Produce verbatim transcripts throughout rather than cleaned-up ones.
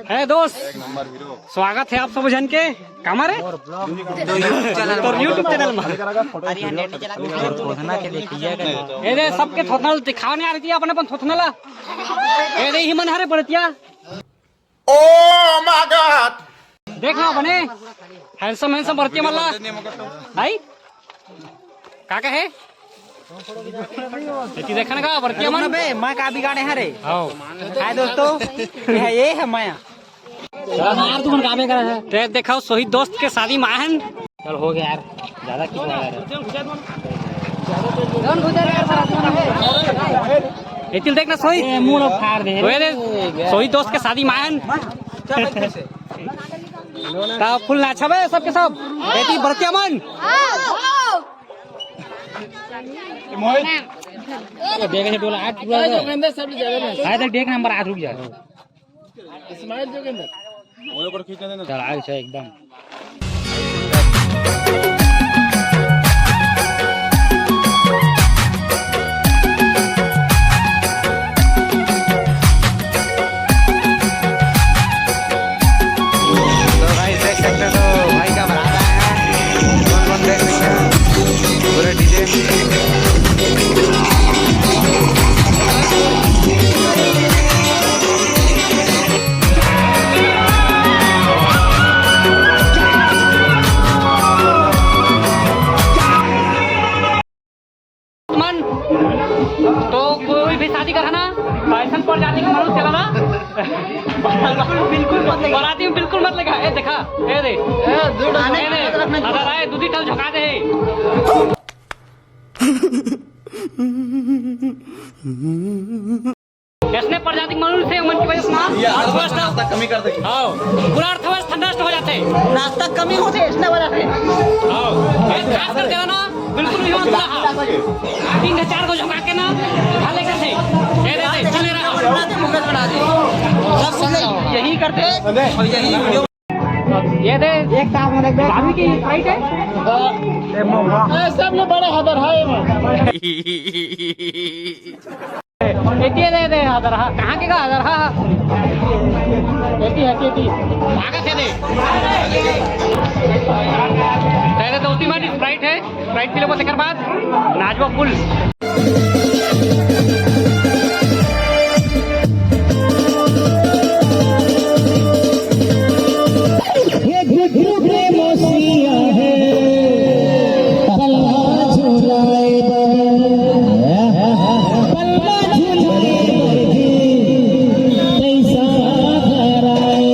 हे दोस्त, स्वागत हे आप सब झन के। कामा रे? तोर YouTube चैनल में। अरे, यहाँ नेट चला के थोथना के देखिए। ए दे, सबके थोथना ल दिखावा नहीं आ रही थी, अपन अपन थोथना ला। ए दे, ही मन हरे बरतिया। Oh my God! देख ना बने, handsome handsome बरतिया मन ला। भाई, का कहे? एती देखन का बरतिया मन? बे, मैं का बिगाड़े हरे? हां। हाय दोस्तों, ये है, ये है माया। चल मार, तू मन काबे कर है। ते देखाओ, शहीद दोस्त के शादी में आए हन। चल, हो गया यार, ज्यादा कितना यार? एती ल देख ना शहीद। ए, मुंह फाड़ दे। ओए रे, शहीद दोस्त के शादी में आए हन। ता फुल नाचबे सबके सब। एती बरतिया मन। देख से टोला आज पूरा। हाय देख, देख नंबर आठ, रुक जा। स्माइल जोगिंदर। चल, आगे से एकदम। तो भाई देख सकते हो, तो भाई का बारात आया है, कौन कौन देख सकते हो, पूरे डीजे। मन तो कोई भी शादी करना, ऐसन प्रजाति के मनुष्य ला ना, बिल्कुल, बिल्कुल मत लेगा। बाराती में बिल्कुल मत लेगा। ए देखा, ए दे, ए दे, अगर आए दूधी तल झोंका दे। ऐसने प्रजाति के मनुष्य मन की वजह से ना, ये आज नाश्ता कमी कर देगी। हां, पूरा अर्थव्यवस्था नष्ट हो जाथे। नाश्ता कमी होथे, ऐसने वाला है। हां, ये खास कर देना ना, बिल्कुल भी मत रहा। तीन से चार को झोंका के ना, खा ले करथे। ये दे, दे, चले रहा। बना दे, मुकेश बना दे। सब कुछ यही करते हैं और यही वीडियो। ये दे, एक साथ में देख, भाभी की Sprite है? ए, सब ले बड़ा हदर है। एती दे दे हदरहा, कहाँ के का हदरहा? एती है, एती। भागत है दे। तेरे दोस्ती माटी Sprite है, Sprite पी लेबो, तेकर बाद नाचबो full। ये घुघरू के मौसिया है, पल्ला झुलाए बर, पल्ला झुलाए बर जी, पैसा धराए।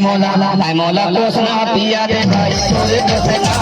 मोला, मोला कोसना पिया रे भाई, तोरे कोसना।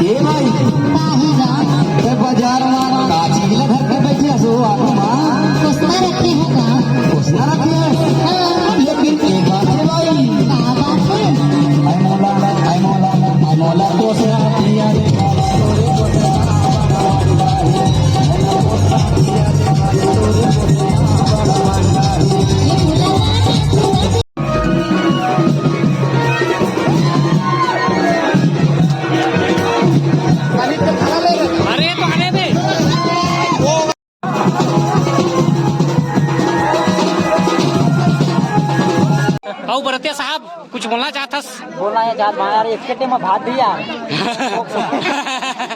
ए भाई, काहे गा? ए बाजार मा का चीज ला धर के बैठे हस ओ आगू मा? कोसना रखे हो का? कोसना रखे हस? हाँ। लेकिन एक बात हे भाई। का बात हे? ऐ मोला, ऐ मोला, ऐ मोला कोसना पिया रे। अरे तो आने दे। अउ बरतिया साहब, कुछ बोलना चाहत हस? बोलना हे चाहत भाई, यार, एक के टेम भात दिया।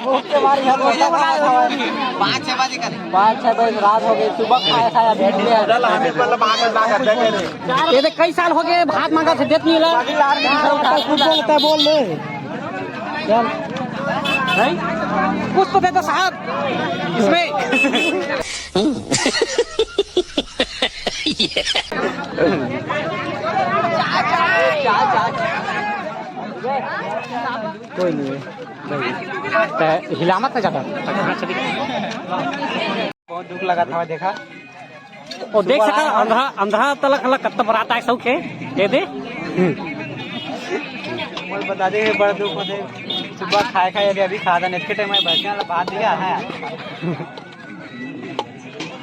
ओके, बारी हम लोग का खाना खावा। पाँच छह बजे करे। पाँच छह बजे रात हो गई, सुबह खाया था, अभी निकले हैं। ये देख, कई साल हो गए, भात मांगा था, देत नहीं ला। कुछ बोलता है, बोल ले। चल। नहीं? कुछ तो दे दो साहब, इसमें। कोई नहीं है। नहीं। ते हिलामत ना ज्यादा। बहुत दुख लगा था, देखा। और देख सका, अंधरा, अंधरा तलक हला कत्ता बरात आए सौ के, दे दे। मोर बता दे, बड़ा दुख होथे। सुबह खाए खाए, अभी, अभी खादा नहीं, इतने टाइम में बैठने वाला बात नहीं है।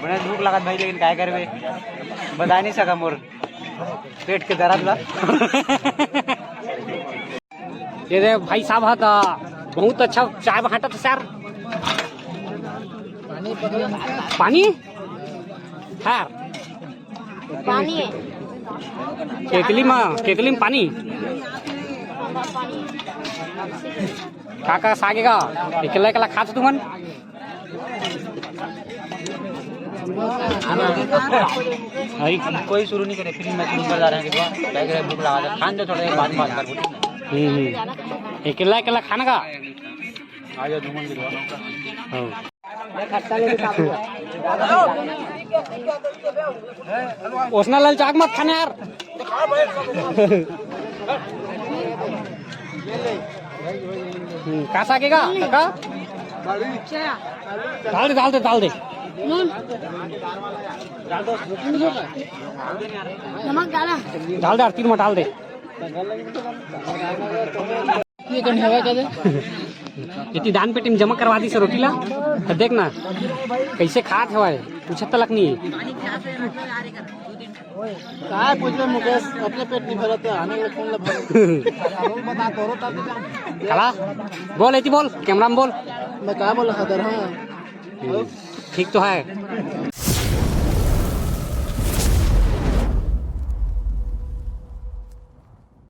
बड़ा दुख लगा भाई, लेकिन काय करबे, बता नहीं सका मोर पेट के दर्द ला। ये दे भाई साहब हा त बहुत अच्छा चाय बांटत हे सर। पानी? हाँ। पानी हे। केतली मा, केतली मा पानी। का का सागे का? एकला एकला खात तुमन? अरे, कोई शुरू नहीं करे, फिर मैं शुरू कर जा रहे हैं, क्या करे, भूख लगा था, खान दो थोड़ा देर बाद में बात कर। हम्म, हम्म। एकला एकला खाना का? आ जाओ, धूमन की दुकान। हाँ। ओसना लाल चाक मत खाने यार। हम्म, का सागेगा? का? डाल दे, डाल दे, डाल दे। नमक डाला। डाल दे, आरती में डाल दे। ये कौन हवा का दे? इतनी दान पेटी में जमा करवा दी से रोटी ला। अब देख ना, कैसे खात हवय, पूछत तलक नहीं। काय पूछबे मुकेश, अपने पेट नहीं भरत, आने वाले कौन ला भरत? काला, बोल, एती बोल, कैमरा में बोल। मैं का बोला था, हाँ। ठीक तो है।